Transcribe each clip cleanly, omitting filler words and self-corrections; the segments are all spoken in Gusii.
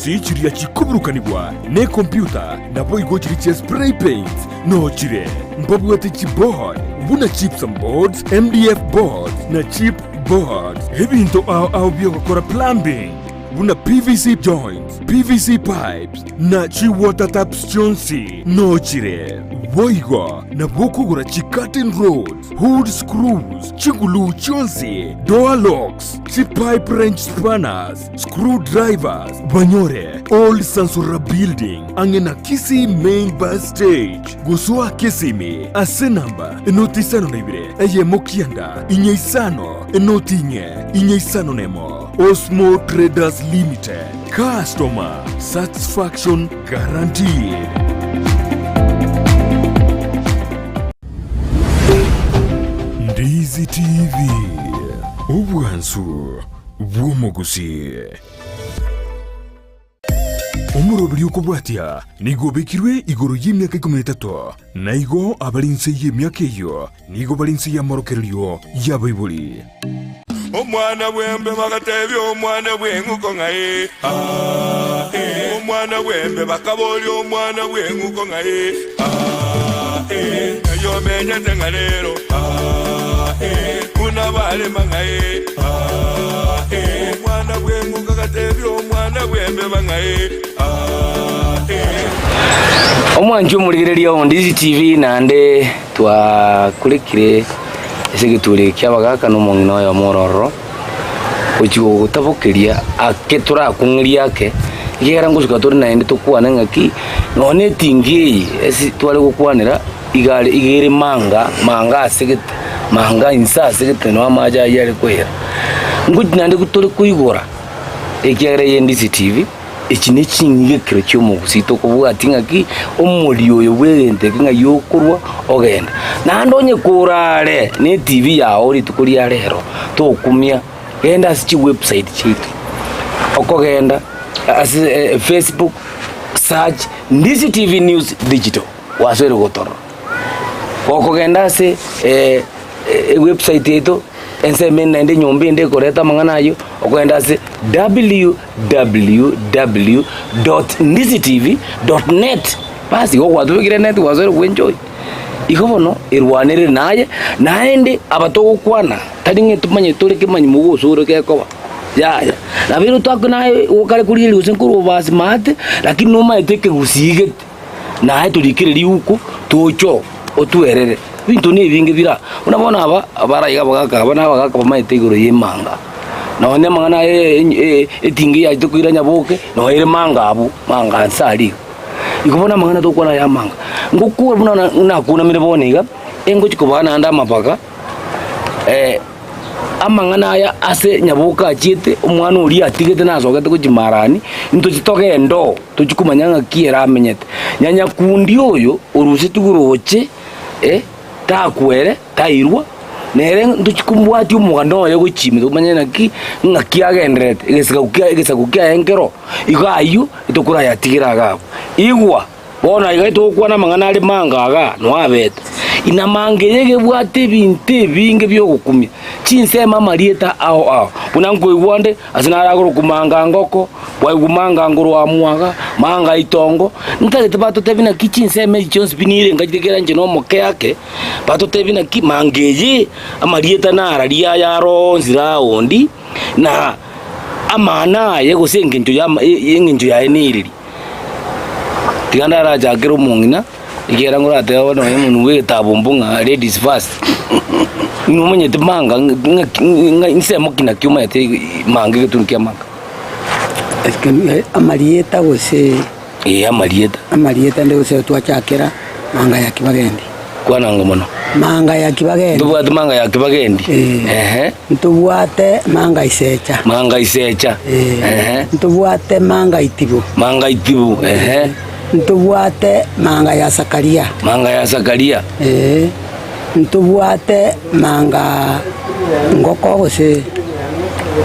chionsi chiria chikoburukanigwa nekompyuta naboigo chiria chia spray paints noo chire. Mbabwate chiboard buna gypsum boards, MDF boards na chip boards. Ebinto ao ao biogokora plumbing buna PVC joints, PVC pipes na chi water taps chionsi noo chire. Boigo nabo okogora chi curtain rods, hood screws, chiguluu chionsi, door locks, chi pipe wrench spanners, screw drivers, banyore Old Sansura Building ang'e na Kisii Main Bus Stage. Gosoa Kisimi ase namba enoti isano na ibere eyemo kianda inye isano enoti inye inye isano nemo. Osmo Traders Limited, customer satisfaction guaranteed. Ndizi TV, obwansu bw'omogusii. Omoroberi okobwatia nigo obekirwe igoro y'emiaka ikomi na etato, na igo abare inse y'emiaka eyio nigo bare inse y'amorokererio y'abaibori. Omwana bw'embe bagatebia omwana bw'eng'uko ng'a ee, aa, ee. Omwana bw'embe bakaboria omwana bw'eng'uko ng'a ee, aa, ee. Ng'ai omenyete ng'a rero, aa, ee. Buna barema ng'a ee, aa, ee. Omwana bw'eng'uko agatebia omwana bw'embeba ng'a ee, aa, ee. Omwanchi omorigereria o Ndizi TV naende twakorekire ase egetuuri eke ki'abagaaka na omong'ina oyomo ore ororo, gochia gogotabokeria ake torakong'erie ake, ekiagera ngosuka tore naende tokwane ng'aki, nonya na etingi eye ase tware gokwanera iga are iga ere manga, manga ase gete, manga inse ase gete noo amache aywo are koyera. Ngochi naende tore koigora, ekiagera eye Ndizi TV. Echi neching'igekero chi'omogusii tokobwatia ng'aki omorio oyo bw'egento eke ng'ai okorwa ogenda. Naende onye korare ne etibi yao rituko ria rero tokumia, genda ase chiwebsite chiaito, okogenda ase Facebook search Ndizi TV News Digital gwasoire gotorora. Gokogenda ase ewebsite yaito ensemo ende naende enyomba ende ekoreta amang'ana ayio, okogenda ase www dot ndizitv dot net basi igo gwatobekire net gwasoire gwenjoy. Igo bono erwanerere naye, naende aba togokwana tari ng'a tomanye tore kemanyi mogosore gekoba yaya. Nabo ere twakwe naye okare korigereria gose nkorwa obasi maate, lakini nomaete ekegusii gete naye torikire riuko toche oo otwerere. Ebinto na ebinge bire aa, buna bono aba abaraiga abagaka aba na abagaka bamaete igoro ya emanga. Nonya amang'ana aya etinga eyachete koira nyaboke, nonya ere manga abwo, manga nse aria iga. Igo bono amang'ana togokwana aya amanga. Ngokora buna nakunamire bono iga, engochi kobaa naende amabaga amang'ana aya ase nyaboke achiete, omwana oria atigete nasogete gochia marani, ntochi togende oo, tochi komanya ng'aki ere amenyete. Nyanyakundi oyo orusetigwe roche. Takwere, tairwa, nere ntochi kombwatia omoganda oye gochia ime tomanye naki ng'aki agendererete, egesaku kia egesaku kiaye nkero, igo ayio tokorayatigere iga abwo. Igwa, bono aiga togokwana amang'ana are manga igaa, noabete. Inamanga eye egebwate ebinto ebinge biogokumia, chinsemo amarieta ao ao, buna nkoigwa onde ase naragorokwa manga ngoko, kwaigwa manga ngorwa mwaga, manga itongo, ntagete batotebie naki chinsemo echi chionsi pi nire ngachire kera inche na omoke ake, batotebie naki manga eye, amarieta nararia aya aro onsi raondi, na amang'ana aye gose engencho ya ama eng'encho yaye nereri. Tiga ndarachakere omong'ina, ekiagera ngoratebe bono nonye omonwe bwa egetabu mbu ng'a ladies first, inwe omanyete manga ng'aki ng'a nsemo ki naki omanyete manga egetunu kia manga. Amarieta gose. Ee amarieta. Amarieta nde gose twachakera manga ya kibagendi. Kwananga mono. Manga ya kibagendi. Ntobwate manga ya kibagendi. Ehe. Ntobwate manga isecha. Manga isecha. Ehe. Ntobwate manga itibo. Manga itibo. Ehe. Ntobwate manga ya Sakaria. Manga ya Sakaria. Ee. Ntobwate manga ngoko gose.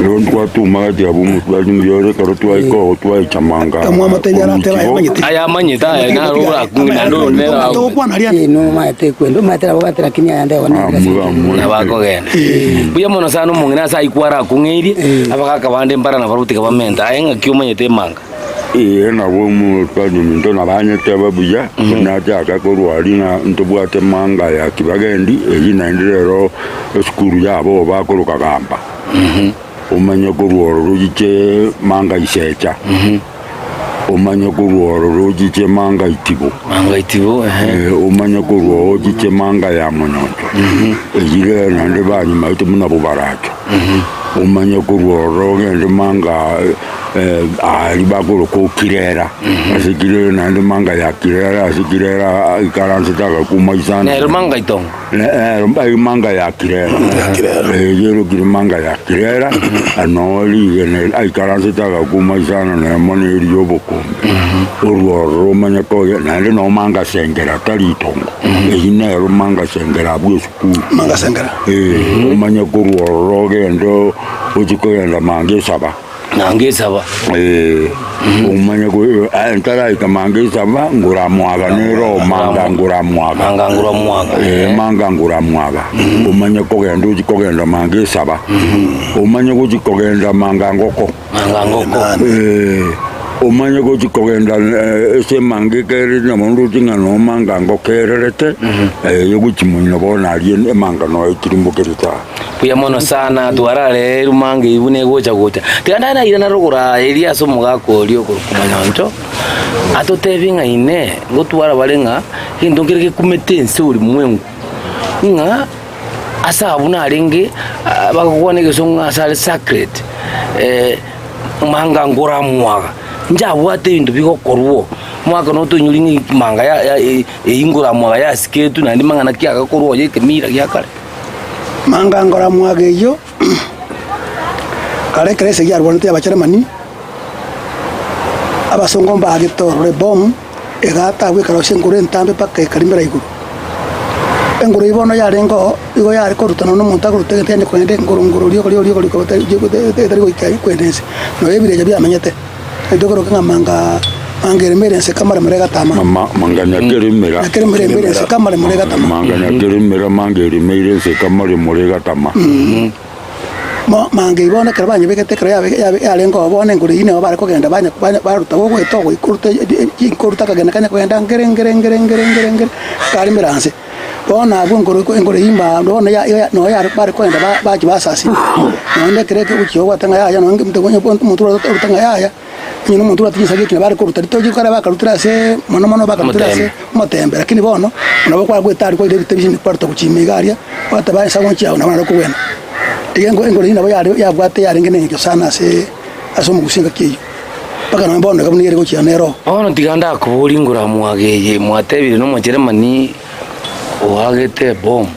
Nigo twatumaga chiabu omosubati mbuya ore ekero twaika oo twaicha manga oruchibo. Aya amanyete aya naro orakung'e naende oyo nere Ee, nomaete kwenda omanyete nabo gati lakini aya ndego nabo akogenda. Mbuya mono sana omong'ina ase ayio kwarakung'eirie, abagaka bande mbara nabarobwo tiga bamente. Aye ng'aki omanyete emanga? Ee, nabo omotwani ominto nabanyeteba buya, nachaka korwa aria ng'a ntobwate manga ya kibagendi, eyio naende rero esukuru yabo bakoroka gamba. Omanye korwa ororo ochiche manga isecha, omanye korwa ororo ochiche manga itibo, Manga itibo, ehe. Eh, omanye korwa oo ochiche manga ya monyoncho, eyio rero naende banyimaete buna bobaracho. Omanye korwa ororo ogende manga aria bakoroka okirera, ase kirera naende manga ya kirera ase kirera aikaransete agakuma isano. Nero manga itongo. Nero manga ya kirera, eyerokire manga ya kirera, noo rigena aikaransete agakuma isano nemo neri y'obokombe, orwo ororo omanye koyia naende noo manga sengera tari itongo, eyio nero manga sengera abwo esukuru. Manga sengera. Ee, omanye korwa ororo ogende ochie kogenda manga esaba. Manga esaba. Ee, omanye ko aye ntaraika manga esaba ngoramwaga nero manga ngoramwaga. Manga ngoramwaga. Ee, manga ngoramwaga. Omanye kogenda ochie kogenda manga esaba. Omanye gochia kogenda manga ngoko. Manga ngoko. Ee, omanye gochia kogenda ase emanga ekerete nabo ndoche ng'a noo manga ngoko ererete, egochia moino bono aria emanga noyo etirimbokerete aa. Buya mono sana twarare manga eyio buna egocha gocha. Tiga ndaye nairana rogoro aye eria ase omogaka oria okorokwa Monyoncho, atotebie ng'a inee, ngotwara bare ng'a egento nkere gekumete ense orimwengu, ng'a ase abwo narenge bagokwana egesongo ng'a ase are sacred, manga nkoramwaga, inche abwate ebinto bigokorwa oo, omogaka notoinyori ng'a manga ya ya eyio nkoramwaga yasiketwe naende mang'ana ki agakorwa oye ekemira gia kare. Manga ngoramwaga eyio, kare ekero esegi yarwanete y'Abacheremani, abasongo mbagete ororo ebomu, egata agwo ekarosia engoro entambe mpaka ekarimbera igoro. Engoro eyio bono yarenge oo, igo yare koruta nonya omonto akoruta egento yaani kogenda engoro ngoro rioko rioko rioko rioko etari goika kwenda ense. Nonya ebirecha biamenyete. Tokoroka ng'a manga manga eremere ense kamaremore egatama. Ma- manga nyakeremera. Nyakeremera embere ense kamaremore egatama. Manga nyakeremera manga eremeire ense kamaremore egatama. Mo manga eyio bono ekero banyebegete ekero yabe yabe yarenge oo bono engoro eyio nigo bare kogenda banya banya baruta gogoeta ogoikoruta chinkoruta akagena kanya kogenda ngere ngere ngere ngere ngere ngere karemera nse. Bono abwo engoro engoro eyio mba bono ya ya noo yare bare kogenda ba bachia basasima. Nonya ekero eke ogochia obwate ng'a yaya nonya omonto oruta ng'a yaya, onye na omonto obwate chinsa geki nabo are koruta ritoki kare bakarutera aseee mono mono bakarutera ase omotembe. Lakini bono, nabo kwagwete aria kwaira ebite binde kwaruta gochia ime iga aria, gwateba ensa gochia agwo nabo naro okogwena. Iga engo engoro eyio nabo yare yabwate yarenge na eng'encho sana aseee ase omogusii engaki eyio. Mpaka nonya bono iga buna ere gochia nero. Bono tiga ndakoborie ngoramwaga eye mwatebire nomocheremani oagete ebomu.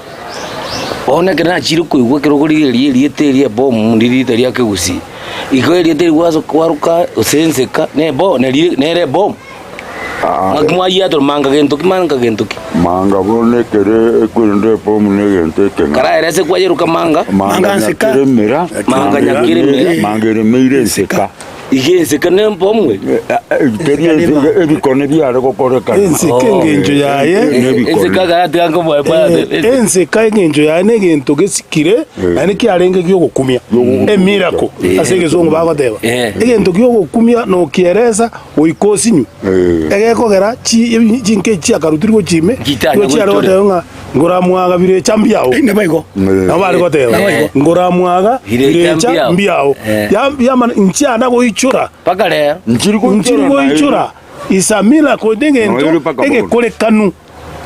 Bono ekero nachire koigwa ekero okorigereria erieta eria ebomu ndiri ritari ria kegusii, igo erieta eri gwaso kwaroka gose enseka na ebo neri nere ebomu. Ng'aki mwayiatorwa manga gento ki manga gento ki? Manga bono ekere ekwerende ebomu na egento ekeng'ao. Karaere ase kwayeroka manga. Manga nyakeremera, Manga nyakeremera. manga eremeire enseka. Iga enseka nembomwe. Teri enseka, ebikone biare gokorekana. Enseka engencho yaye Enseka agatiga nkomoe Enseka engencho yaye negento gesikire naende kiarenge giogokumia emiracle ase egesongo bagoteba egento giogokumia nokieresa goika osinywe egekogera chinka echi chiakarutirwe gochia ime nigo chiare goteba ng'a Ngoramwaga birecha mbiao. Naboigo. Nabo bare goteba Naboigo. ngoramwaga Birecha birecha mbiao. mbiao. Eh. Ya- yamana nchiana goichora Mpaka rero. Nchiri goichora nchiri goichora is a miracle Noyo egento ere mpaka bono. egekorekanu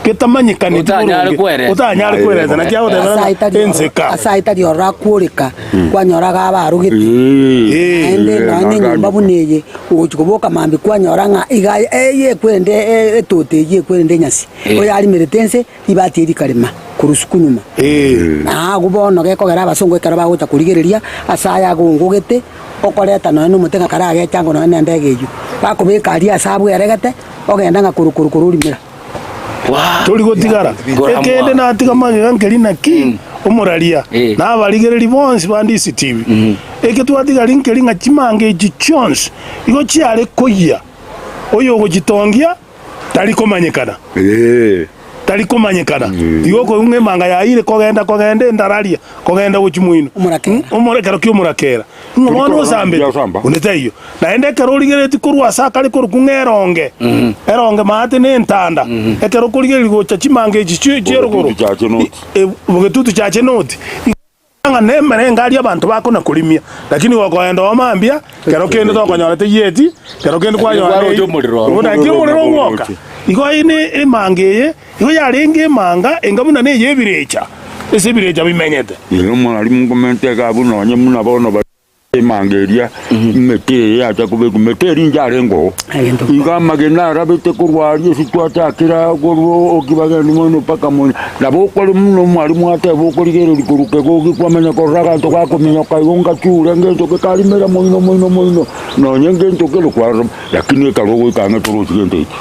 getamanyekaneti Otanyare boronge kweresa. otanyare kweresa naki agoteba ng'a enseka Ase aye tari ororo akworeka, kwanyora iga abarogete. Eh. Naende nonya na enyomba buna eye, ogochia koboka mambia kwanyora ng'a iga eye ekwerende etoto eyio ekwerende enyasi. Oyarimerete ense, ribati eri rikarema korwa suku nyuma. Na agwo bono gekogera abasongo ekero bagocha korigereria ase aya agongogete, okoreta nonya nomote ng'a karageche ango nonya nendege eyio, bakobeka aria ase abweregete, ogenda ng'a korwa korwa korwa orimera. Tori gotigara. Ekende natiga magega nkeri naki omoraria na abarigereria bonsi ba DCTV. Eke twatigari nkeri ng'a chimanga echi chionsi igo chiare koyia oyogochitongia tari komanyekana. Ee. Tari komanyekana. Igo okoigwa ng'a emanga yaayire kogenda kogenda endararia, kogenda gochia moino. Omorakera. Omore ekero ki'omorakera. Ng'a Tori bono korora osambete, yasamba. onde taiyo. Naende ekero origereretie korwa ase akare korokwa ng'a eronge, eronge maate na entanda, ekero okorigereria gocha chimanga echi chie chi'erogoro, Bogetutu chache noti. i- bogetutu chache noti. Ng'a nemerenge aria abanto bakona korimia, lakini gokoenda oo mambia, kero kende tokonyora teyeti, kero kende Lakini kwanyora kwaroche neyio. omorero oo. Buna naki omorero ogwoka. Igo eye ne emanga eye, igo yarenge emanga enga buna neye ebirecha, ase ebirecha bimenyete. Ere omwalimu nkomente iga abwo nonye buna bono baria Emanga eria, emete eye yacha kobekwa, emete eria inche arenge oo. Igo amagena arabete korwa aria ase twachakera korwa okibageni mono mpaka mono. Nabo okore buna omwalimu ateba okorigereria korwa kegogi kwamanya korora aganto gakominyoka igo ngachure ngento gekarimera moino moino moino, nonye ngento kere kwarora, lakini ekero ogoika ang'e torochi gento ekio.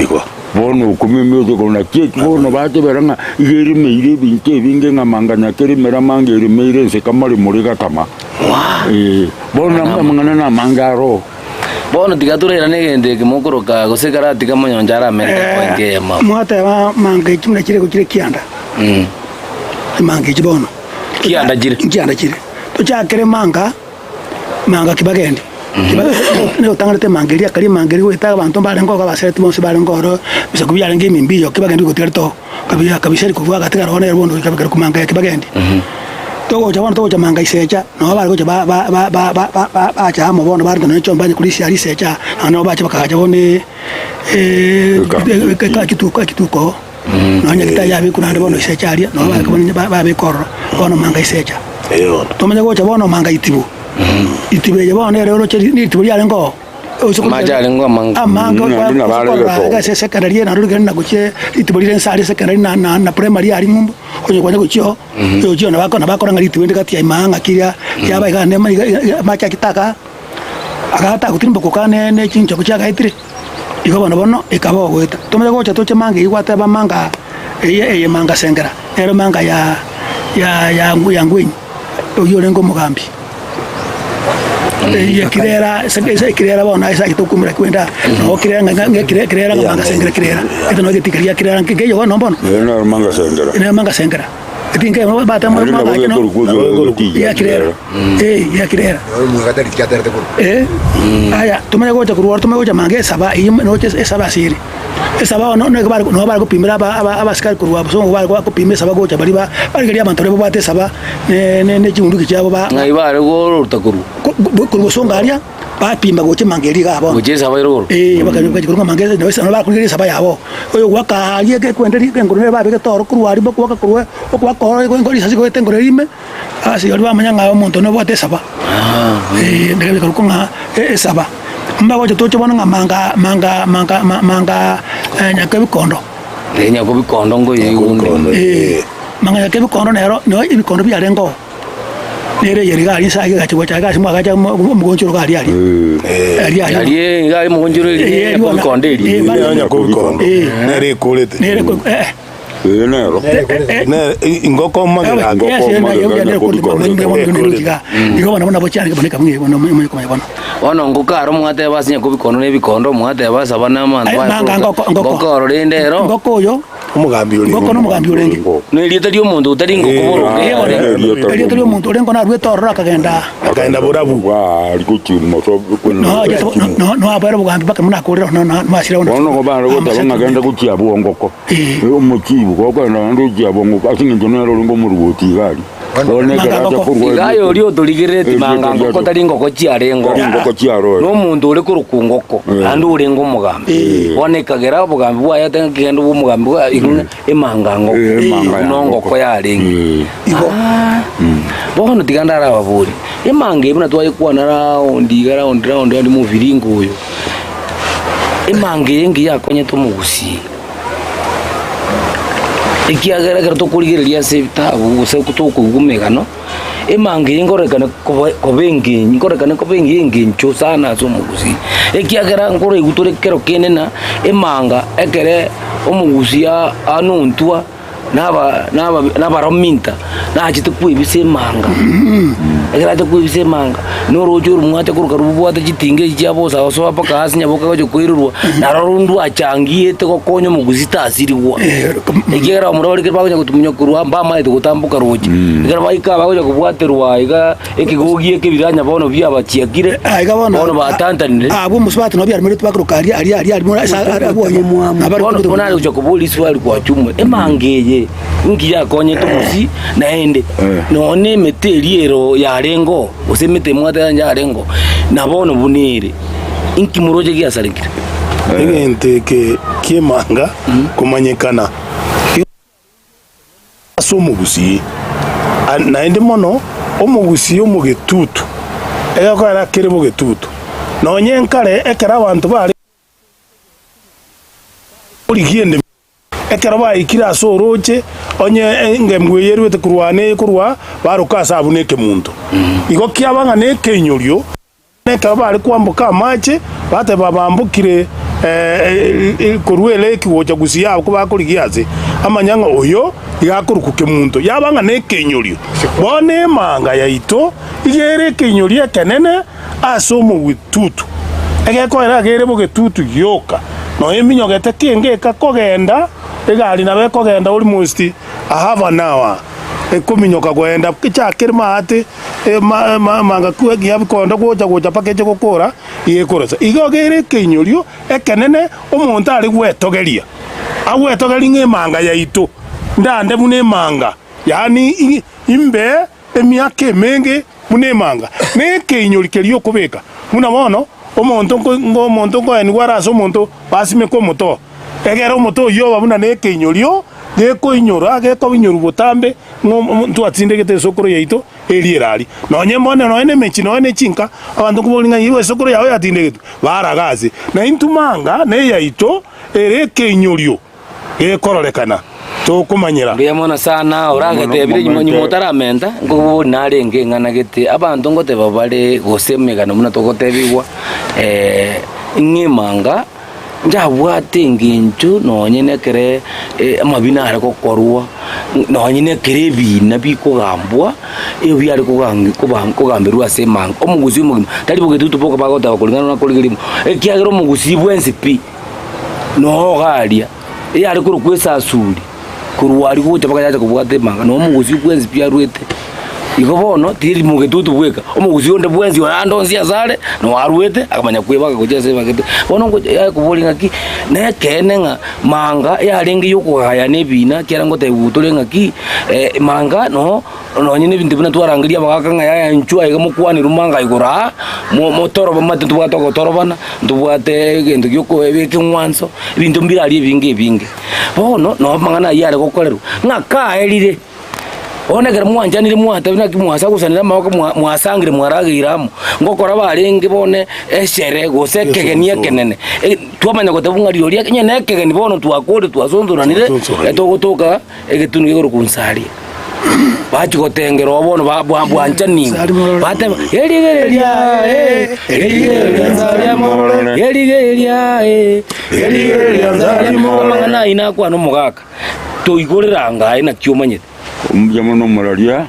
Igo. Bono okomimioka igoro, naki eki bono batebera ng'a iga eremeire ebinto ebinge ng'a manganya keremere amange eremeire ense kamaremore gatama. Ee, bono amang'ana namange aro. Bono tiga torairane egento eke mokoroka gose karatiga monyoncho aramente epoint eyemo abwo. Mwateba manga echi buna chire gochire kianda, emanga echi bono. Kianda chire. Kianda chire. Tochakere manga. Manga ki bagende? Nigo otang'anete emanga eria, akaria emanga eria goeta abanto mbarenge ororo abasereti bonsi barenge ororo, ebisaku biarenge emimbiyo ki bagende gotigarete oo, kabisa kabisa rikobua agatigara oo nere bono goika ekero komanga ya kibagendi. Togocha bono togocha manga isecha, nabo bare gocha ba ba ba ba ba ba ba bacha amo bono barenta nonya chiombe banya korisia aria isecha, naende nabo bacha bakagacha bono eka chituko chituko oo. Nonya gitari yabekwa naende bono isecha aria, nabo bare koba ba- babeka ororo, bono manga isecha. Tomanye gocha bono manga itibo. Itibo eye bono nere oroche ri- ritibo riarenge oo. Ose korigereria- Amache arenge amange. Amange Mm, naende nabo are ose korora egesongo. iga ase secondary eye naende origere na gochia ritibo rire nse aria secondary na na na primary aria ng'umbu, onye kwanya gochia oo, oyochia oo nabo nabo akora ng'a ritibo rinde gati ya imaa ng'aki riria riaba iga naende iga iga amache achete aka agata gotirimboka ne ne chinchogu chiagaetire. Igo bono bono ekaba ogoeta. Tomanye gocha toche manga eyio gwateba manga eye eye manga sengera, nero manga ya ya ya ya ngwenyi, oyio orenge omogambi. Eye kirera ase ase kirera bono ase agete okumera kwenda noo kirera ng'a ng'a ng'a kirera ng'a manga sengera kirera, ete noo egetii keria kirera nkeiyo bono bono. Eye nero manga sengera. Nero manga sengera. Etinga emo bata Naende nabo gekorokwa egetii ya kirera. Eh, ya kirera. Eh, aya tomanye gocha korwa oro tomanye gocha manga esaba eyio noche esaba ase ere. Esaba bono nigo bare nabo bare gopimera aba aba abasikari korwa bosongo bare gopima esaba gocha baria ba barigeria abanto baria babwate esaba ne ne ne chibunduki chiabo ba Ng'ai bare goruta korwa? korwa bosongo aria. Bapima gocha emanga eria iga bono. Gocha esaba ere igoro. Ee, bakaria korwa emanga ere nabo nabo bakorigereria esaba yabo. Oyogoaka aria ekekwenda ri enkoro nere babegete oro korwa aria bokoaka korwa okoaka oro igo engo risasi goeta enkoro eria ime, ase baria bamanya ng'a omonto nobwate esaba. Ee, ndeke bikarokwa ng'a e- esaba. Mbagocha toche bono ng'a manga manga manga ma- manga nyakebikondo. Ee, nyakobikondo nkoyeigunde. Ee, manga nyakebikondo nero noo ebikondo biarenge oo. Nere eyere iga aria inse aye egacha gocha iga ase mwagacha omogonchoro iga aria aria. Aria aria. Aria iga aria omogonchoro eria Eh, nya kobikondo eria. Eh, Nere onya kobikondo. Eh. Nere ekorete. Nere ko eh. Ee nero. Nere ingoko magega. Ingoko Yes, magega naye nya nere kobikondo. Igo bono nabo chiarenge bono ekamwe bono omonye komanya bono. Bono ngoko aro mwateba ase nyakobikondo na ebikondo mwateba ase abana abanto Aye, baye manga koroka. ngoko- ngoko. Ngoko oro rende ero. Ngoko oyo Omogambi orenge. Ngoko nomogambi orenge. Na erieta ri'omonto otari ngoko Eh, boronge ah, are. erieta Erieta ri'omonto orenge naruete ororo akagenda. Akaenda borabu. Bwari gochia imoso No, no, no abere obogambi mpaka buna akorire no, no, no asire Bono nigo bare goteba ng'a genda gochia abwo ngoko. Eh. Omochibu gokogenda naende gochia abwo ngoko ase eng'encho nere orenge omorwoti iga aria. Bono ekero acha korwa Iga aye oria otorigerereti Erieta manga ngoko riacho. tari ngoko chiarenge Tari ngoko chiaroo. Na omonto ore korokwa ngoko naende orenge omogambi. Bono ekagera obogambi bwaye ate ng'a kegende obe omogambi bwa igo ng'a emanga ngoko. Eh, emanga ya Buna ngoko. ngoko yarenge. Igo. Ah, bono tiga ndarababorie, emanga eye buna twayekwana round iga round round round moviringo oyo, emanga eye ngiya yakonyete omogusii. Ekiagera ekero tokorigereria ase ebitabu gose tokoigwa emegano, emanga eye nkorekane koba koba engencho nkorekane koba eye engencho sana ase omogusii. Ekiagera nkoraigwe tore kero kende na emanga ekere omogusii aa anontwa. Naba naba nabarominta, nachete kwebisa emanga. Ekero acha kwebisa emanga, na oroche oromwate korwa karwo bobwate chitinga echi chia bosa gosoa mpaka ase nyaboke agocha koirorwa, naro rondwe achangiete gokonya omogusii tasirigwa. Ekiagera abamura baria ekero bagocha gotuminywa korwa aa mbamaete gotamboka roche. Ekero baika bagocha kobwaterwa iga ekegogi ekebiranya bono biabachiakire, Aiga bono bono batantanire. Abwo omosubati nabo biarumeretwe bakoroka aria aria aria aria ase abwo oye nabo Bono bono are gocha koboria riswali kwa Chumwe, emanga eye inki yakonyete omosii naende nonya na emete eria ero yarenge oo, gose emete emwate yanje yarenge oo, na bono buna ere, inki moroche giasarekire? Egento eke ki'emanga komanyekana. Ase omogusii, naende mono omogusii omogetutu, egekogera kere bogetutu. Nonye nkare ekero abanto bare korigia endemero, ekero baikire ase orooche, onye engembwa eye erwete korwa aa neye korwa aa, baroka ase abwo nekemunto. Igo kiaba ng'a nekeinyorio. Ekero bare kwamboka amache, bateba bambokire korwa eleki gocha gusii yabo kobakorigia ase amanya ng'a oyo iga akorokwa kemunto, yaba ng'a nekeinyorio. Bono emanga yaito iga ere ekeinyorio ekenene ase omogetutu, egekoera iga ere bogetutu gioka, nonya eminyogete kenge ekakogenda, egari nabo ekogenda almost a half an hour ekominyoka kogenda echakere maate. Emanga egiya bikondo gocha gocha mpaka eche gokora iga ekorosa. Igo ere ekeinyorio ekenene omonto are gwetogeria, agwetogerie ng'a emanga yaito ndande buna emanga, yaani imbe emiaka emenge buna emanga. Na ekeinyorio keria okobeka, buna bono omonto omonto nkoenigwa are ase omonto basimeke omote oo, egere omote oyio oba buna nekeinyorio gekoinyora gekoinyorwa botambe. Ng'a ntwatindegete esokoro yaito eria erari. Nonye mbono nonya nemechie nonya ne chinka, abanto nkoboria ng'a igo esokoro yao yatindegetwe, baraga ase. Na intwe manga neyaito ere ekeinyorio gekororekana tokomanyera. Mbuya mono sana oragetebire nyuma nyuma otaramenta nkobori narenge eng'ana gete abanto ngoteba bare gose emegano buna togotebigwa ng'a emanga. Njabwate engencho nonye nekere amabina are gokorwa, nonye nekere ebiina bikogambwa, ebi biare kogangi koba kogamberwa ase emanga. Omogusii omogima, tari bogetutu boka bagoteba koreng'ana na korigereria imo, ekiagera omogusii bwensi pi, noo iga aria, eyare korokwa esasuri, korwa aria gocha mpaka yacha kobwata emanga, na omogusii bwensi pi arwete. Igo bono tiri mogetutu bweka, omogusii onde bwensi ore ande onsi asare, noo arwete akamanya kwebaka gochia ase ebagete. Bono ngocha yakoboria ng'aki, nekeene ng'a manga yarenge yokogayana ebina ekiagera ngotebiwa tore ng'aki manga noo nonye na ebinto buna twarangeria abagaka ng'a yaya inchuo aiga mokwanerwe manga igoro aa, mo motoroba omanyete ntobwate ogotorobana, ntobwate egento gia oko ekeng'wanso, ebinto mbire aria ebinge ebinge. Bono noo amang'ana ayio are gokorerwa, ng'a kaerire. Bono ekero mwanchanire mwatebire naki mwasagusanire amaboko mwa- mwasangire mwarageire amo, ngokora barenge bono eshere gose ekegeni ekenene, e twamanya goteba ng'a rirorio onye na ekegeni bono twakorire twasonsoranire, Twasonsoranire. etogotoka egetunu gekorokwa nsaria. Bachia gotengera oo bono ba- bwa- bwanchaniwe, Nsaria morore. bateba erigereria eh, erigereria nsaria morore, erigereria eh, erigereria nsaria morore. Amang'ana ayio nakwana omogaka. Toigorera anga aye naki omanyete. Mbuya mono omoraria,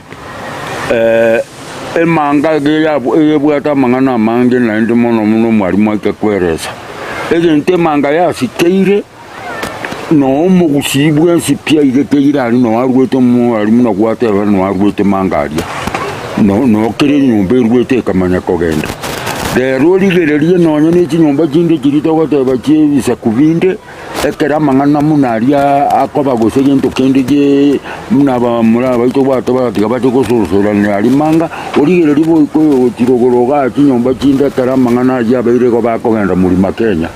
emanga ege eyebwate amang'ana amange naende mono mono omwarimu aike kweresa. Egento emanga yasikeire, noo omogusii bwensi pi aigekeire aria noo arwete omwarimu na gwateba noo arwete manga aria, no noo kera enyomba erwete ekamanya kogenda. Rero origererie nonye na echinyomba chinde chiria togoteba chia ebisaku binde. Ekero amang'ana buna aria akoba gose gento kende gie buna abamura baito bwate bagatiga bache gosurusurania aria manga, origereria boiko oyo ogochia rogoro igaa chinyomba chinde ekero amang'ana ayio abeire igo bakogenda Mlima Kenya,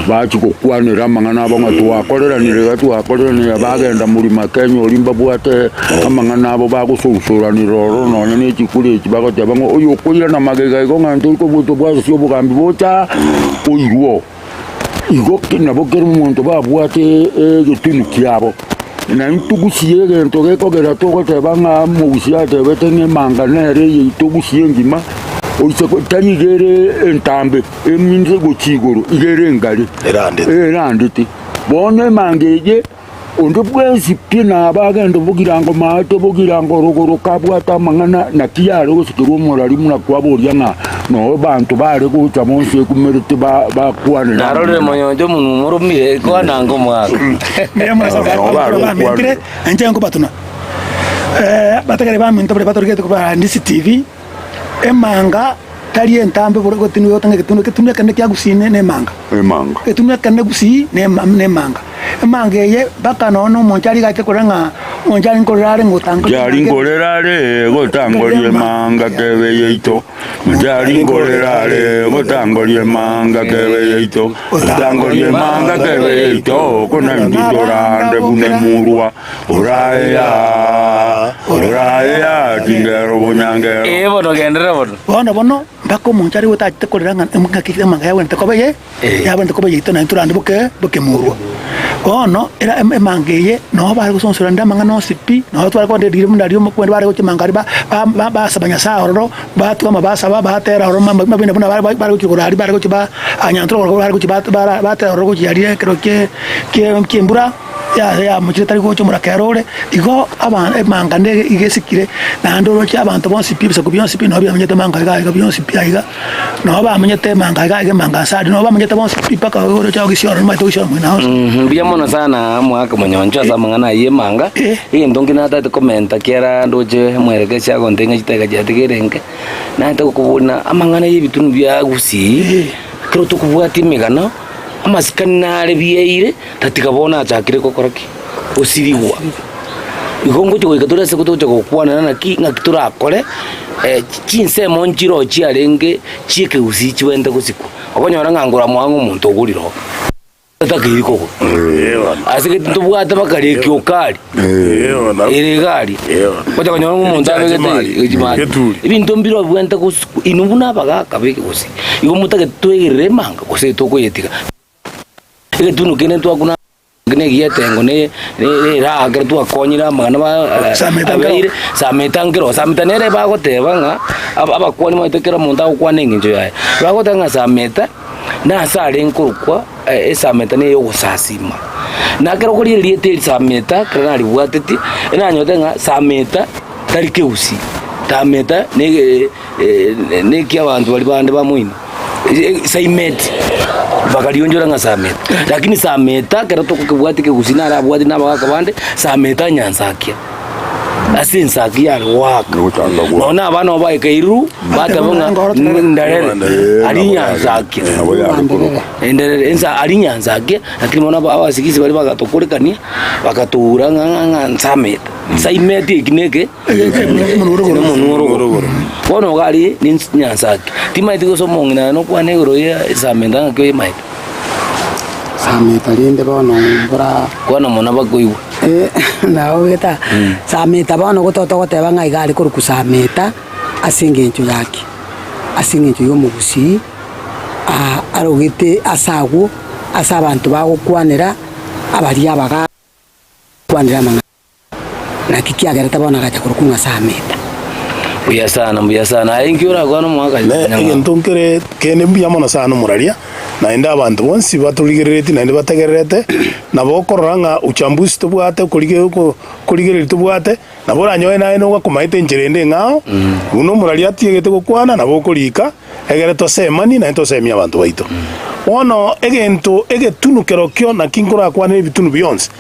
bachia gokwanera amang'ana abo ng'a twakoreranire iga twakoreranire iga, bagenda Mlima Kenya oria mbabwate amang'ana abo bagosurusuranera ororo nonya na echikura echi bagoteba ng'a oyo okoirana magega igo ng'a ntori kobua tobwate obogambi bocha oirwe oo. Igo nabo kera omonto babwate egetunu kiabo, na intwe gusii egento gekogera togoteba ng'a omogusii atebete ng'a emanga nere eyaito gusii engima, oise ko tari iga ere entambe eminto gochia igoro, iga ere engare Erandete. erandete. Bono emanga eye. Onde bwensi pi nabe agende bogirango maate bogirango rogoro kabwate amang'ana, naki yare gosekerwa omorari buna kwaboria ng'a noo banto bare gocha bonsi ekumerete ba bakwanera Narorire amang'ana. monyoncho omonwa omoromire, kwana ange omwaka. Mbuya mono ase Noo abanto bare baria bamentire, gokwanera. na inche nkobatuna. Bategereri baminto baria batorigete korwa Handisi TV, Emanga tari entambe bore gotinwa egotanga egetunwa, egetunwa ekenene kia Gusii ne nemanga. Emanga. Egetunwa ekenene Gusii ne nemanga. Emanga eye mpaka nonya na omonto arigache korora ng'a omonto ari nkorera are ng'a otangoria Nchari emanga. nkorera are gotangoria emanga kebe yaito, Nchari nkorera are gotangoria emanga kebe yaito, Gotangoria emanga kebe yaito, oko naintwe torande buna emurwa. Orae-aa, orae-aa, chingero bonyangero. Ee bono, genderera bono. Bono bono mpaka omonto aria otachete korera ng'a ng'aki emanga yagwenerete koba eye, yagwenerete koba eyaito naende torande boke bokemurwa. Bono era emanga eye noo bare gosonsorania amang'ana onsi pi, noo tware kogenda riria buna riria omokweri bare gochia emanga aria ba ba basaba Nyasaye ororo, batwama basaba batera ororo mabina buna bare bare gochia igoro aria bare gochia ba anyantra igoro bare gochia ba batera ororo gochia aria ekero kie kie kie embura. Yamochire tari gocha omorakera ore, igo emanga iga esikire, naende oroche abanto bonsi pi, ebisaku bionsi pi nabo biamenyete emanga iga iga bionsi pi aiga, nabo bamenyete emanga iga iga emanga ase aria, nabo bamenyete bonsi pi mpaka oroche ogisia ororo omanyete ogisia omoino onsi. Mbuya mono sana omogaka monyoncho ase amang'ana ayio emanga, egento nki natagete komenta kiara ndoche omwerekesi agontebia ng'a chidakika chiatigaire inke, nagete gokoboria na amang'ana ya ebitunu bia gusii, ekero tokobwatia emegano, amasikani nare biaire. Tatiga bono achakire gokora ki? Gosirigwa. Igo ngochia goika tore ase togocha gokwanera naki ng'aki torakore chinsemo nchiroo chiarenge chi'ekegusii chibwenerete gosikwa. Okonyora ng'a ngora mwang'e omonto ogorire oo, otakeiri kogora. Ase gete ntobwate bakari ekiokari, ere iga aria, ogocha konyora ng'a omonto abegete echimari. Ebinto mbire bibwenerete gosikwa, inwe buna abagaka b'ekegusii, igo motagete toegerere emanga gose tokoyetiga. Egetunu kende ntwakuna negi'etengo ne eraha ekero twakonyire amang'ana ba Sameta nkero. abeire sameta nkero sameta nere bagoteba ng'a aba abakwani maete kera omonto agokwana eng'encho yaye. Bagoteba ng'a sameta nase arenge korokwa esameta neye ogosasima. Na ekero okorigereria erieta eri sameta ekero naribwatetie, enanyorete ng'a sameta tari kegusii, sameta nege neki abanto baria bande bamoino. Saimeti, bakarionchora ng'a Sameta. Lakini Sameta ekero tokokebwatia ekegusii narabwatie na abagaka bande, Sameta nyansakia. Ase ensaki yare goaka. Gotanga goaka. Nonya na abana nabo baikairwe, bateba ng'a ndarere, aria nyansakia. Nabo yare korokwa. Enderere ensa aria nyansakia, lakini bono aba- abasigisi baria bagatokorekania, bagatoura ng'a ng'a ng'a nsameta. Saimeti eki neke. Nomonwa orogoro. Bono iga aria Nyasae, timaeti gose omong'ina aye nokwana igoro ya esameta ng'aki oyemaete. Sameta rende bono mbora. Kwana mono bakoigwe. Nabo geta Sameta bono gotoa togoteba ng'a iga are korokwa Sameta ase engencho yaki? Ase engencho ya omogusii arogete ase agwo ase abanto bagokwanera abaria abagaka kwanera amang'ana. Naki kiagerete bono agacha korokwa ng'a Sameta. Mbuya sana, mbuya sana. Aye inki orakwane omogaka Ne Nyang'au? egento nkere kende mbuya mono sana omoraria, naende abanto bonsi batorigereretie naende bategererete, nabo okorora ng'a uchambuzi tobwate okorige oko okorigereria tobwate, nabo oranyore naye nogakomaete enchera ende eng'ao, buna omoraria atiegete gokwana nabo okorika, egere tosemanie naende tosemie abanto baito. Bono egento egetunu kerokio naki nkorakwanere ebitunu bionsi,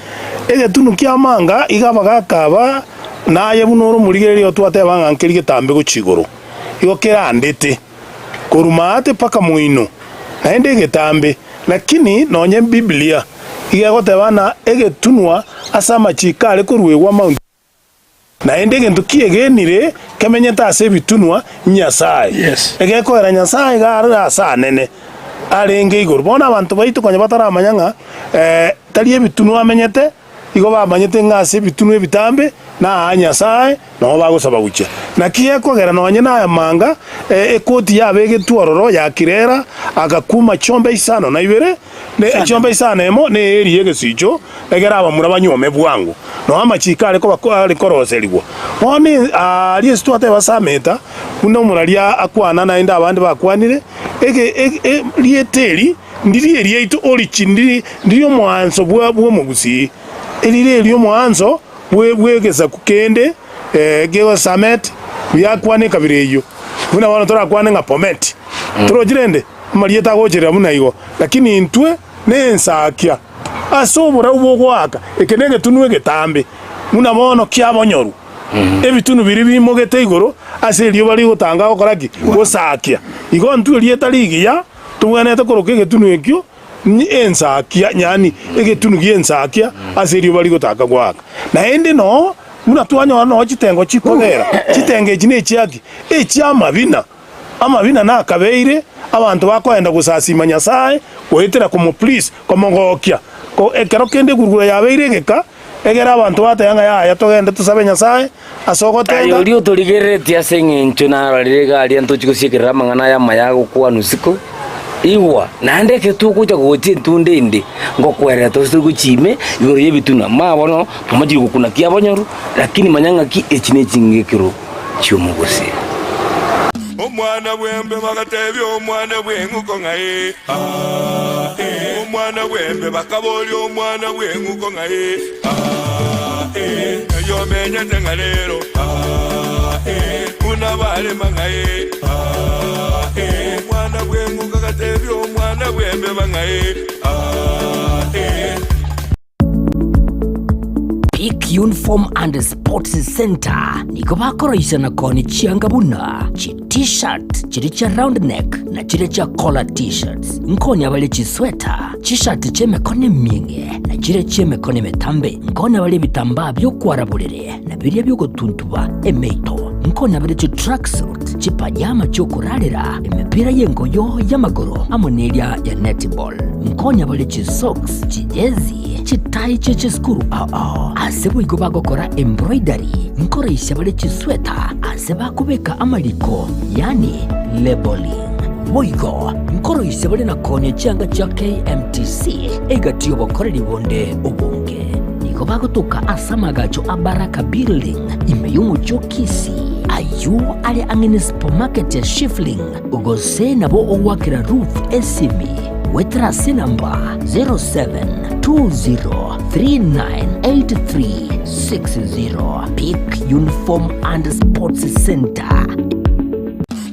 Egetunu ki'amanga iga abagaaka aba, na aye buna ore omorigereria oo twateba ng'a nkeri getambe gochia igoro, igo kerandete korwa maate mpaka moino, naende egetambe. Lakini nonye Biblia iga egoteba ng'a egetunwa ase amachiko are koruegwa Mount. Naende egento kiegenire kemenyete ase ebitunwa Nyasae. Egekoera Nyasae iga are ase anene arenge igoro. Bono abanto baito konya bataramanya ng'a tari ebitunwa amenyete, igo bamanyete ng'a ase ebitunwa ebitambe na aa Nyasae noo bagosaba gochia. Naki gekogera nonye nayamanga ekoti yabegetwe ororo ya kirera agakuma chiombe isano na ibere, Ne echiombe isano emo neeri y'egesicho, egere abamura banyuome bwango, nao amachiiko are koba are koroserigwa. Bono aaria ase twateba Sameta, buna omoraria akwana naende abande bakwanire, ege ege rieta eri. Ndiri eriaito origin ndiri ndiri omoanso bwa bw'omogusii. Erire eri omoanso bwe bw'egesaku kende eh, kegosamet biakwana ekabira eyio. Buna bono torakwane ng'a Bomet. Torochi rende? Amarieta agocherera buna igo. Lakini intwe nensakia ase oborabu bogoaka, eke negetunwa egetambe, buna bono kiabonyorwa. Ebitunu biria biimogete igoro ase erioba rigotanga gokora ki? Gosakia. Igo intwe erieta rigiya tobwenerete koroka egetunu ekio ensakia, yaani egetunu gi'ensakia ase erioba rigotaka goaka. Naende noo buna twanyora noo chitengo chikobera, chitengo echi nechiaki? Echi'amabina. Amabina nakabeire abanto bakoenda gosasiima Nyasae goetera komo-please, komogokia. Ko ekero kende egurugura yabeire egeka, egere abanto bateba ng'a yaya togende tosabe Nyasae ase Aye ogotenga. oria otorigereretie ase engencho narorire iga aria ntochi gosiekerera amang'ana aya amaya agokwanwa isiko, igwa, naende ekero togocha gocha entunda ende, ngokwerera tose tori gochia ime igoro y'ebitunwa. Maya bono twamachire gokuna kiabonyoru, lakini manya ng'aki echi neching'ekero chi'omogusii. Omwana bw'embe bagatebia omwana bw'eng'uko ng'a ee, aa, ee. Omwana bw'embe bakaboria omwana bw'eng'uko ng'a ee, aa, ee. Ng'ai omenyete ng'a rero, aa, ee. Buna barema ng'a ee, aa, ee. Omwana bw'eng'uko agatebia omwana bw'embeba ng'a ee, aa, ee. Peak Uniform and Sports Centre nigo bakoroisia na koonia chianga buna chi T-shirt chiria chia round neck na chiria chia collar T-shirts. Nkoonia bare chisweta, chishati chi'emekono emieng'e na chiria chi'emekono emetambe. Nkoonia bare ebitambaa bi'okwara borere na biria bi'ogotuntuba emeito. Nkoonia bare chitracksuit, chipajama chi'okorarera, emepira y'engoyo y'amagoro amo neria ya netball. Nkonya bare chisocks, chijezi, chitai chie chisukuru ao ao. Ase boigo bagokora embroidery, nkoroisia bare chisweta ase bakobeka amariko, yaani labelling. Boigo nkoroisia bare na koonia chianga chia KMTC egati y'obokoreri bonde obonge. Nigo bagotoka ase amagacho a Baraka Building ime y'omochie o Kisii, ayio are ang'e ne supermarket ya Shifling. Gose nabo ogoakera Ruth esimi goetera ase enamba 0720398360. Peak Uniform and Sports Centre.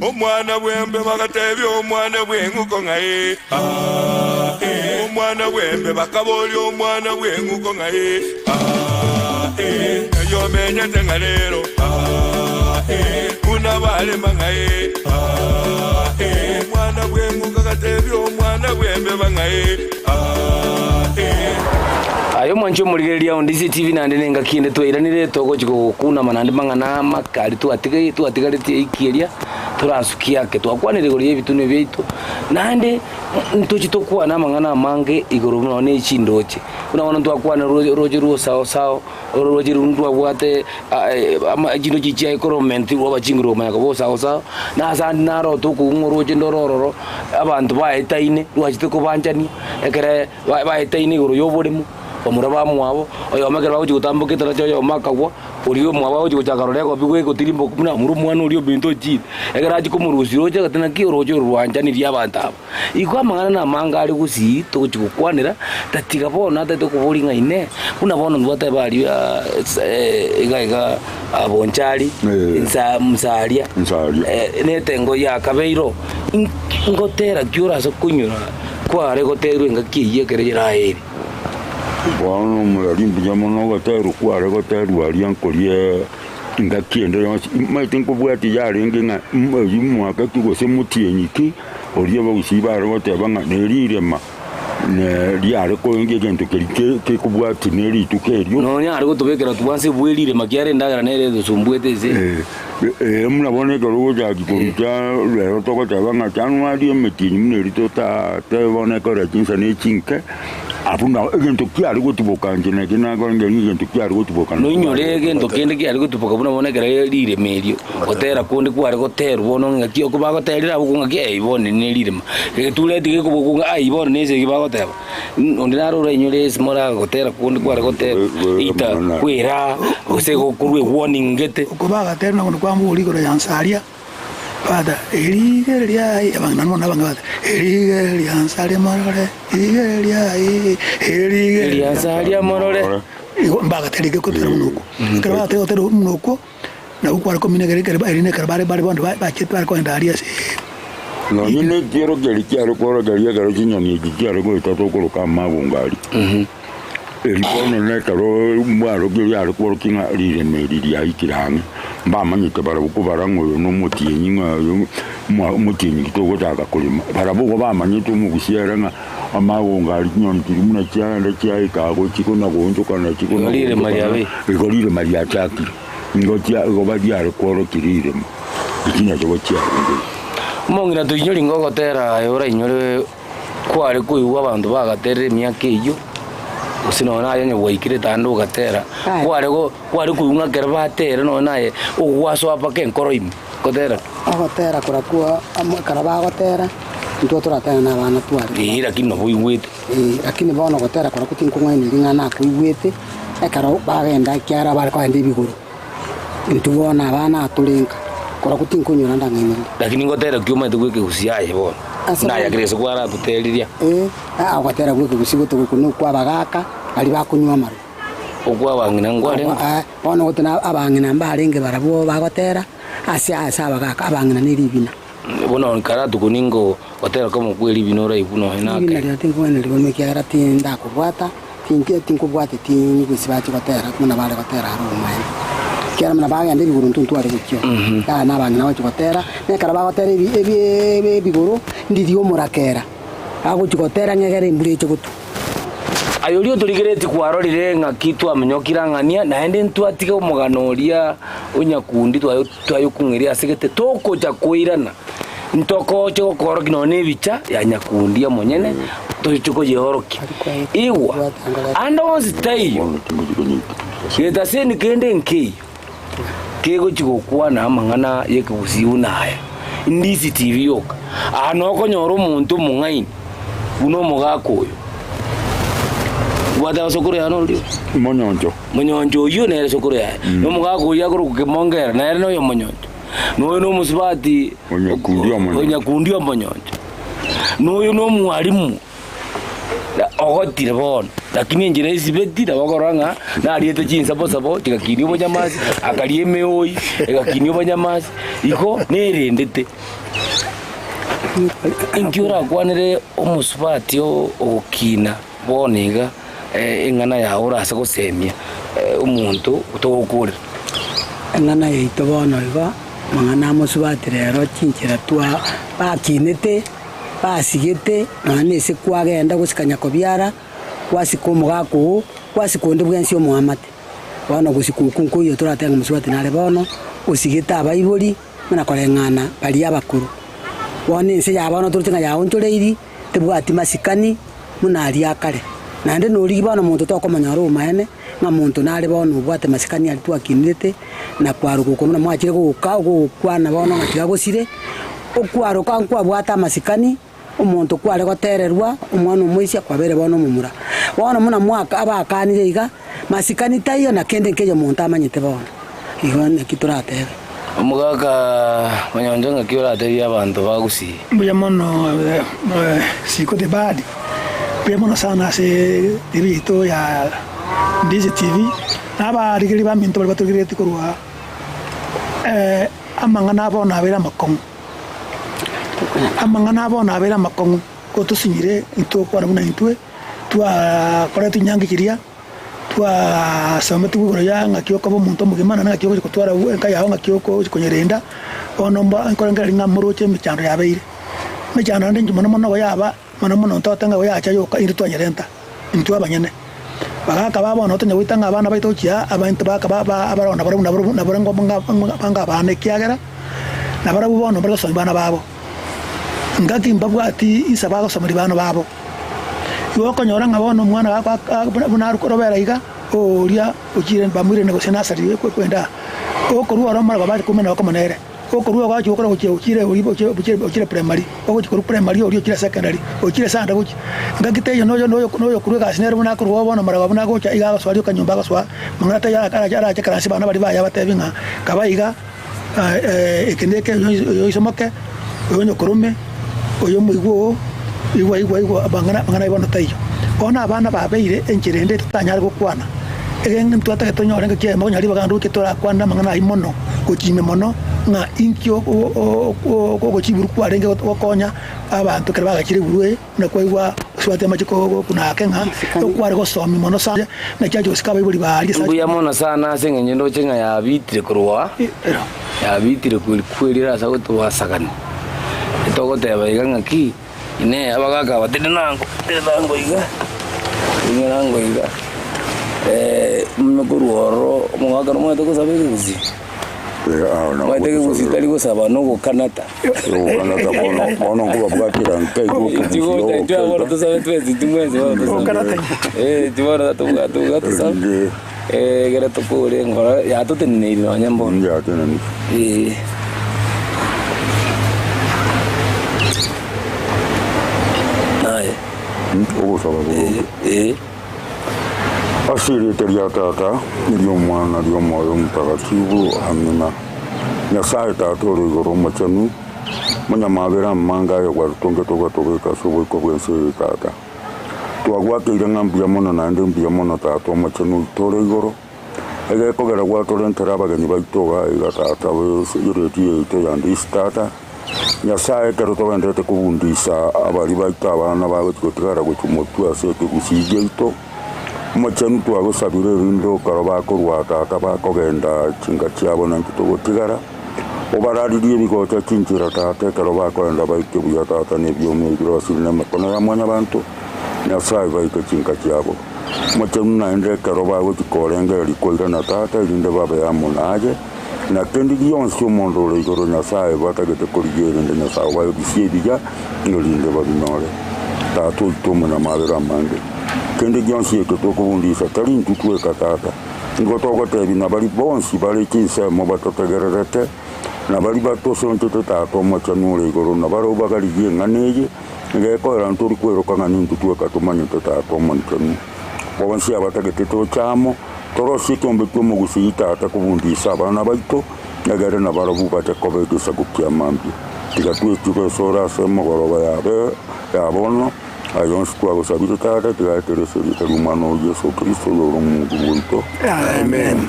Omwana bw'embe bagatebia omwana bw'eng'uko ng'a ee, aa, ee. Omwana bw'embe bakaboria omwana bw'eng'uko ng'a ee, aa, ee. Ng'ai omenyete ng'a rero, aa, ee. Buna barema ng'a ee, aa, ee. Omwana bw'eng'uko agatebia omwana bw'embeba ng'a ee, aa, ee. Aye omwanchi omorigereria o Ndisi TV naende nengaki ende twairanire togochi gokunama naende mang'ana amake aria twatiga twatigaretie eiki eria torasukie ake twakwanire igoro y'ebitunwa biaito naende ntochi tokwane amang'ana amange igoro buna ne chindoche buna bono ntwakwana roche rwa osao sao Ororoche rwo ntwabwate chindoche chiaye koromenti rwaba chinguru komanya koba osao sao, na ase ande narote okong'u oroche ndore ororo, abanto baetaine rwachete kobanchania, ekere baetaine igoro ya oboremo, bamura bamwabo, oyomo ekero bagochia gotamboka etaracha oyomo akagwa, oria omwabo agochia gochaka rora egobi gotirimboka buna abure omwana oria ominto ochire. Ekero achia komorusia roche agoteba naki oroche oro rwanchanirie abanto aba. Igo amang'ana namange are gusii togochia gokwanera, tatiga bono atagete koboria ng'a inee, buna bono ntwateba aria iga iga Bonchari, nsa nsaria, netengo yakabeire oo, ngotera ki orase konyora kware goterwa engaki eyio ekero yeraere? Bono omorari mbuya mono ogoterwa kware goterwa aria nkoria engaki ende yonsi, omanyete nkobwatia yarenge ng'a eywo mwaka ki gose motienyi ki. Oria abagusii bare goteba ng'a nerirema ne riare koenga egento keria ke- kekobwatia ne rituko erio. Nonya are gotobekera twanse bwe rirema kiare endagera nere etosumbuete ase. Eh, eh, buna bono ekero ogochaki koruta rero togoteba ng'a January emetienyi buna eria totatebe bono ekero chinsa ne chinke, abwo nao egento kiare gotuboka inche naki nakorenge ng'a egento kiare gotuboka Noinyore egento kende kiare gotuboka buna bono ekero rirema erio. Gotera konde kware goterwa bono ng'aki oko bagoterire abwo ng'aki ei bono ne ririma. Egetureti gekobokwa ng'a ai bono nese eki bagoteba. Onde naro orainyore ase moragotera konde kware goterwa either kwera gose gokorwa ewarning gete. Oko bagaterire nakondo kwamboria igoro ya nsaria. Father, Erigereria aye, abang'ina mono abange bagoteba, Erigereria nsaria morore, rigereria aye, erigereria Nsaria morore. Igo mbagateria gotera buna okwo. Ekero bagatera gotera buna okwo, nabo kware komina ekero ekero eri nekero bare bare bono bachete bare kogenda aria ase Nonye na ekioro keria kiare kworokereria ekero chinyoni echi chiare goeta tokoroka amagongo aria. Eri bono nekero mwarokire riare kworokia ng'a riremo eri riaikire ang'e, mbamanyete barabwo kobara ng'a oyo nomotienyi ng'a oyo mwa omotienyi ki togochaka korema. Barabwo igo bamanyete omogusia ere ng'a amagongo aria chinyoni chiria buna chiaenda chiaika agwo chikona goonchokana chikona Igo rirema goonchokana, riabeire. igo rirema riachakire. Nigo chia igo bariare kworokia riremo, echi nachio chiarenge. Omong'ina toinyori ngogotera aye orainyore Kware koigwa abanto bagaterire emiaka eyio, gose nonya naye onye gwaikire tande ogatera, kware go kware koigwa ng'a ekero batera nonya naye ogwasoa mpaka enkoro ime, gotera ki? Ogotera korakwo amo ekero bagotera, intwe toratera na abana tware. Eeh lakini nabo oigwete. Eeh, lakini bono gotera korakwo tinkong'aini ring'ana nakoigwete, ekero bagenda ekiagera bare kogenda ebigoro. Intwe bono abana atore nka, korokwo tinkonyora ndang'ainereria. Lakini ngotera ki omanyete gw'ekegusii aye bono? Ase Buna aya Kristo kwaratoteriria. Ee, aa ogotera gw'ekegusii gote gokwo nokwa abagaaka baria bakonywa amarwa. Okwa abang'ina nkwarenge? Aa, bono gote na abang'ina mbarenge barabwo bagotera ase ase abagaaka, abang'ina ne ribina. Bono karatuko ningo gotera komo kwe ribina oraigwe nonya Ribina nake. riria tinkong'ainereria bono ekiagera tindakobwata. Inche tinkobwateti nigo ase bache gotera buna bare gotera aro obomaene. Ekiagera buna bagenda ebigoro intwe ntware gochia oo. Yaya na abang'ina bagochia gotera, na ekero bagotera ebi ebi ebi ebigoro, ndiria omorakera, bagochia gotera ng'a egere embura eche gotwa. Aye oria otorigeretie kwarorire ng'aki twaminyokire ang'ania, naende ntwatiga omogano oria o nyakundi twaye twayokung'eria ase gete, togocha koirana. Ntokoche gokorokia nonya nebicha ya nyakundi omonyene, toche koyeorokia. Igwa, ande onsi taiyo, getaseni kende nkeiyo kegochia gokwana amang'ana y'ekegusii buna aya. Ndisi TV yoka. Aa nokonyora omonto omong'aini buna omogaka oyo. Gwateba sokoro yane oria? Monyoncho. Monyoncho oyio nere sokoro yaye. Na omogaka oyio akorokwa Kemongera nere noyo omonyoncho. Na oyo nomosubati Onyakundi omonyoncho. onyakundi omonyoncho. Na oyo nomwalimu ogotire bono, lakini enchera esibeti nabo okorora ng'a nariete chinsabosabo chigakinia obonyamasi, akaria emeoi egakinia obonyamasi, igo nerendete. Inki orakwanere omosubati ogokina bono iga eng'ana yago orase gosemia omonto otogokorera? Eng'ana yaito bono igo, amang'ana amosubati rero chinchera twa bakinete, basigete, nonya na ase kwagenda gosika nyakobiara, gwasika omogaka oo, gwasika onde bwensi omoamate. Bono gosika okwo nkoiyo toratebe ng'a mosubati nare bono, osigete abaibori, buna koreng'ana baria abakoro. Bono ense ya bono toroche ng'a yaonchoreiri, tebwati masikani buna aria akare. Naende norigia bono monto tokomonyora obomaene, ng'a monto nare bono obwate masikani aria twakinete, na kwaroka oko buna mwachire goka gokwana bono ng'a tiga gosire, okwaroka nkwabwate amasikani, omonto kware gotererwa, omwana omoisia kwabeire bono omomura. Bono buna mwaka abakanire iga, masikani taiyo na kende nkeiyo monto amanyete bono. Igo naki toratebe. Omogaka monyoncho ng'aki oratebie abanto ba Gusii? Mbuya mono Siko the Bad, mbuya mono sana ase TV yaito ya Ndizi TV, na abarigereria baminto baria batorigereretie korwa amang'ana abo bono abeire amakong'u, amang'ana abo bono abeire amakong'u, ko tosinyire intokwana buna intwe twakorete chinyangi chiria. Twasometigwe igoro ya ng'aki okoba omonto omogima naende ng'aki ogochia kotwara enka yao ng'aki ogochia konyerenda, bono mba nkorengereria ng'a moroche emechando yabeire. Emechando naende inche mono mono nigo yaba mono mono ntote ng'a yacha yoka intwe twanyerenta intwe abanyene. Bagaka ba bono tonya goita ng'a abana baito gochia aa abanto baka ba ba abaroo nabarabwo nabarabwo nabarabwo ng'a abana ekiagera, nabarabwo bono mbare gosomia bana babo. Ngaki mbabwati insa bagosomeria bana babo. Igo okonyora ng'a bono omwana buna arokobera iga, oria ochire bamoirane gose nasari kwenda aa, okorwa oro omorabwo bache koumera nabo komo nere, okorwa ogoachia gokora gochia ochire oria ochire primary, ogochia korwa primary oria ochire secondary, ochire ase ande gochia. Ngaki teiyo noyo noyo okorwa egasi nere buna akorwa oo bono omorabwo buna agocha iga agosoa rioka nyomba agosoa, mang'ana taiyo arache arache arache ekerasi abana baria baye abatebi ng'a kaba iga. Eke neke oyo oise moke, oyo onyokorome, oyo omoigwa oo, igwa igwa igwa amang'ana amang'ana ayio bono taiyo. Bono abana babeire enchera ende totanyare gokwana, egento ntwatagete tonyore ngaki eyemo onye ribaga ndoche torakwane amang'ana ayio mono, gochia ime mono, ng'a inki ogochia kwarenge gokonya abanto ekero bagachire iguru eye. Buna kwaigwa osubati amache gokuna ake ng'a okware gosomia mono sana, naki ache gosika abaibori baria. Mbuya mono sana ase eng'encho ndoche ng'a yabitire korwa yabitire kweri kweri ase agotobasakania. Togoteba iga ng'aki, inee abagaka aba tindi nango tindi nango iga, tindi nango iga korwa ororo omogaka nomanyete gosaba ekegusii? Omanyete ekegusii tari gosaba nogokanata. Ogokanata bono, bono nkobabwatera nkaigwa Inchuo gocha inchuo okobusira bono tosabe twensi intwe mwensi bono tosabe. Eh, inchuo bono tobwate iga tosabe. Erinde Eh, ekero tokore enkoro yatoteneneiri nonye mbono. yatenenire. Eh. Aye. Ogosaba boronge. Eh. Ase erieta ria Tata, na ri'Omwana, na ri'Omoyo Omotagatifu. Amina. Nyasae Tata ore igoro omochenu, Omonyamabera amange aye gwarutongete ogatobeka ase oboiko bw'ense eye Tata. Twagwakeire ng'a mbuya mono naende mbuya mono Tata omochenu oito ore igoro, egekogera gwatorentera abageni baito iga iga Tata b'eredio yaito ya Ndisi Tata. Nyasae ekero togendererete kobundisa abaria baito abana bagochia gotigara gochia motwe ase ekegusii giaito, omochenu twagosabire erinde ekero bakorwa tata bakogenda chinka chiabo naintwe togotigara, obararirie ebigocha chinchera tata ekero bakogenda baike buya tata na ebioma ebi birosirie na emekono ya mwanyabanto, Nyasae baike chinka chiabo. Omochenu naende ekero bagochia korengereria koirana tata erinde babe amo naye. Na kende gionsi omonto ore igoro Nyasae batagete korigia erinde Nyasae obaebisie ebiya, erinde babinyore. Tata oito omonyamabera amange, kende gionsi eke tokobundisa tari intwe tweka Tata, nigo togotebia na baria bonsi bare chinsemo batotegererete, na baria batosonchete Tata omochenu ore igoro, na barabwo bagarigie eng'ana eye, nigo ekoera ntori kweroka ng'a nintwe tweka tomanyete Tata omochenu. Bonsi abatagete toche amo. Torosie ekeombe ki'omogusii Tata kobundisa abana baito, egere nabarabwo bache koba egesaku kia mambia. Tiga twechire asore ase emogoroba yabe ya bono, aye onsi twagosabire Tata, tiga aetere ase erieta ri'Omwana oo Yeso Kristo, oyore omonguru oito. Amen.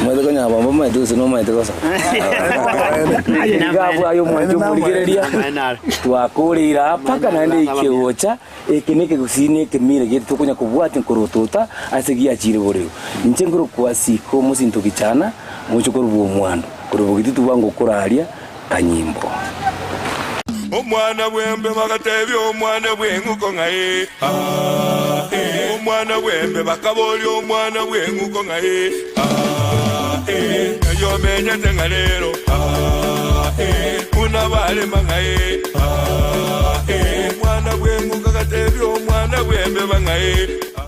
Omanyete konya abambe omanyete gose nomanyete gosaba. Iga abwo aye omwanche omorigereria, twakoreire aa mpaka naende eikie gocha. Eke nekegusii na ekemira giaito tokonya kobwatia nkorotota ase giachire boreu. Inche nkorokwa Siko mosinto Gichana, mochokoro bw'omwando, korwa bogititu bwango koraria kanyimbo. Omwana bw'embe bagatebia omwana bw'eng'uko ng'a ee, aa, ee. Omwana bw'embe bakaboria omwana bw'eng'uko ng'a ee, aa, ee. Ng'ai omenyete ng'a rero, aa, ee. Buna barema ng'a ee, aa, ee. Omwana bw'eng'uko agatebia omwana bw'embeba ng'a ee, aa.